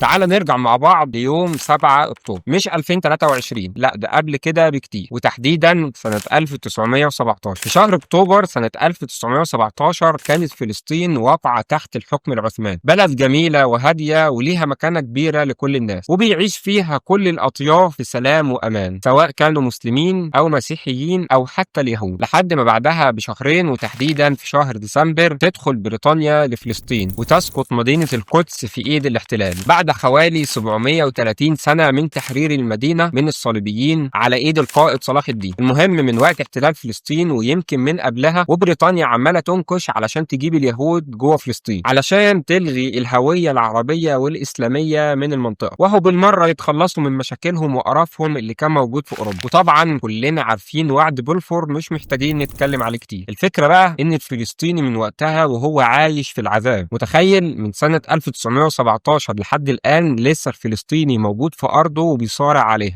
تعال نرجع مع بعض ليوم 7 اكتوبر، مش 2023، لا ده قبل كده بكتير، وتحديدا سنة 1917. في شهر اكتوبر سنة 1917 كانت فلسطين واقعة تحت الحكم العثماني، بلد جميلة وهادية وليها مكانة كبيرة لكل الناس، وبيعيش فيها كل الأطياف في سلام وأمان، سواء كانوا مسلمين أو مسيحيين أو حتى اليهود. لحد ما بعدها بشهرين وتحديدا في شهر ديسمبر تدخل بريطانيا لفلسطين وتسقط مدينة القدس في إيد الاحتلال بعد حوالي 730 سنة من تحرير المدينة من الصليبيين على إيد القائد صلاح الدين. المهم من وقت احتلال فلسطين ويمكن من قبلها وبريطانيا عمالة تنكش علشان تجيب اليهود جوه فلسطين، علشان تلغي الهوية العربية والإسلامية من المنطقة، وهو بالمرة يتخلصوا من مشاكلهم وقرفهم اللي كان موجود في أوروبا. وطبعا كلنا عارفين وعد بلفور، مش محتاجين نتكلم عليه كتير. الفكرة بقى إن الفلسطيني من وقتها وهو عايش في العذاب. متخيل من سنة 1917 لحد الآن لسه الفلسطيني موجود في أرضه وبيصارع عليها.